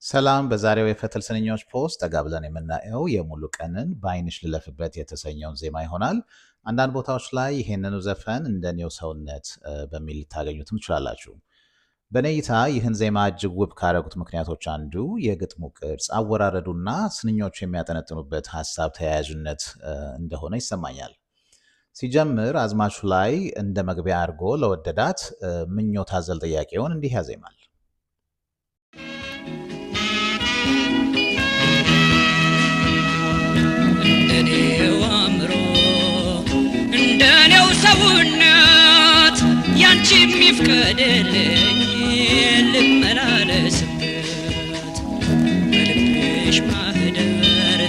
ሰላም፣ በዛሬው የፈትል ስንኞች post ጠጋ ብለን የምናየው የሙሉቀንን በዓይንሽ ልለፍበት የተሰኘውን ዜማ ይሆናል። አንዳንድ ቦታዎች ላይ ይሄንኑ ዘፈን እንደኔው ሰውነት በሚል ልታገኙትም ትችላላችሁ። በእኔ እይታ ይህን ዜማ እጅግ ውብ ካደረጉት ምክንያቶች አንዱ የግጥሙ ቅርጽ፣ አወራረዱና ስንኞቹ የሚያጠነጥኑበት ሀሳብ ተያያዥነት እንደሆነ ይሰማኛል። ሲጀምር አዝማቹ ላይ እንደ መግቢያ አድርጎ ለወደዳት ምኞት አዘል ጥያቄውን እንዲህ ያዜማል። እንደኔው አእምሮ፣ እንደኔው ሰውነት፣ ያንቺ የሚፍቀድልኝ ልመላለስበት። በልብሽ ማህደር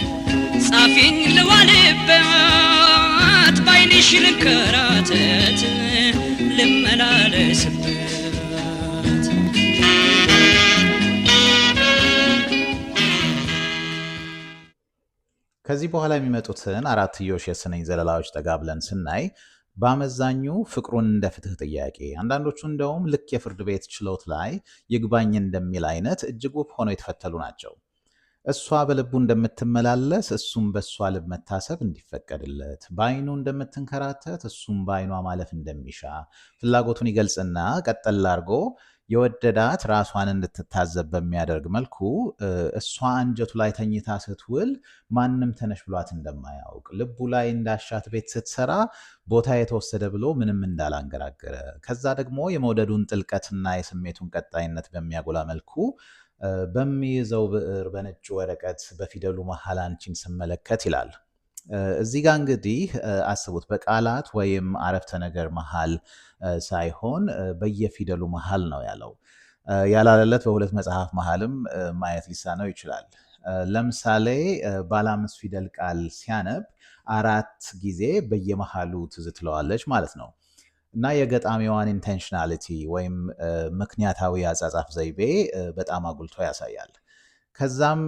ጻፊኝ ልዋልበት፣ ባይንሽ ልንከራተት ልመላለስበት። ከዚህ በኋላ የሚመጡትን አራትዮሽ የስንኝ ዘለላዎች ጠጋ ብለን ስናይ በአመዛኙ ፍቅሩን እንደ ፍትህ ጥያቄ፣ አንዳንዶቹ እንደውም ልክ የፍርድ ቤት ችሎት ላይ ይግባኝ እንደሚል አይነት እጅግ ውብ ሆነው የተፈተሉ ናቸው። እሷ በልቡ እንደምትመላለስ እሱም በእሷ ልብ መታሰብ እንዲፈቀድለት፣ በአይኑ እንደምትንከራተት እሱም በአይኗ ማለፍ እንደሚሻ ፍላጎቱን ይገልጽና ቀጠል አድርጎ የወደዳት ራሷን እንድትታዘብ በሚያደርግ መልኩ እሷ አንጀቱ ላይ ተኝታ ስትውል ማንም ተነሽ ብሏት እንደማያውቅ፣ ልቡ ላይ እንዳሻት ቤት ስትሰራ ቦታ የተወሰደ ብሎ ምንም እንዳላንገራገረ፣ ከዛ ደግሞ የመውደዱን ጥልቀትና የስሜቱን ቀጣይነት በሚያጎላ መልኩ በሚይዘው ብዕር በነጭ ወረቀት በፊደሉ መሀል አንቺን ስመለከት ይላል። እዚህ ጋር እንግዲህ አስቡት፣ በቃላት ወይም አረፍተ ነገር መሀል ሳይሆን በየፊደሉ መሀል ነው ያለው። ያላለለት በሁለት መጽሐፍ መሀልም ማየት ሊሳነው ይችላል። ለምሳሌ ባለ 5 ፊደል ቃል ሲያነብ 4 ጊዜ በየመሃሉ ትዝ ትለዋለች ማለት ነው። እና የገጣሚዋን intentionality ወይም ምክንያታዊ አጻጻፍ ዘይቤ በጣም አጉልቶ ያሳያል። ከዛም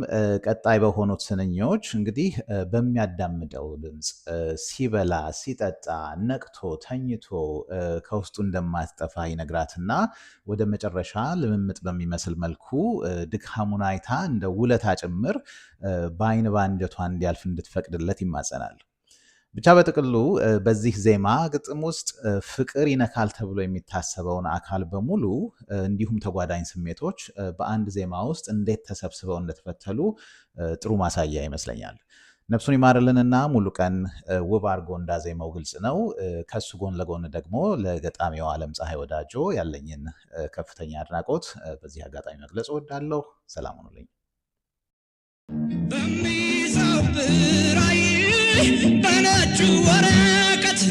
ቀጣይ በሆኑት ስንኞች እንግዲህ በሚያዳምጠው ድምፅ ሲበላ፣ ሲጠጣ፣ ነቅቶ፣ ተኝቶ ከውስጡ እንደማትጠፋ ይነግራትና ወደ መጨረሻ ልምምጥ በሚመስል መልኩ ድካሙን አይታ እንደ ውለታ ጭምር በአይን በአንጀቷ እንዲያልፍ እንድትፈቅድለት ይማጸናል። ብቻ በጥቅሉ በዚህ ዜማ ግጥም ውስጥ ፍቅር ይነካል ተብሎ የሚታሰበውን አካል በሙሉ እንዲሁም ተጓዳኝ ስሜቶች በአንድ ዜማ ውስጥ እንዴት ተሰብስበው እንደተፈተሉ ጥሩ ማሳያ ይመስለኛል። ነፍሱን ይማርልንና ሙሉቀን ውብ አድርጎ እንዳዜመው ግልጽ ነው። ከሱ ጎን ለጎን ደግሞ ለገጣሚው ዓለም ፀሐይ ወዳጆ ያለኝን ከፍተኛ አድናቆት በዚህ አጋጣሚ መግለጽ እወዳለሁ። ሰላም ሁኑልኝ። በሚይዘው ብራይ በነጩ ወረቀት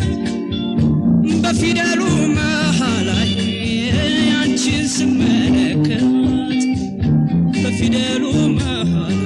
በፊደሉ መሃል ላይ አንቺን ስመለከት፣ በፊደሉ መሃል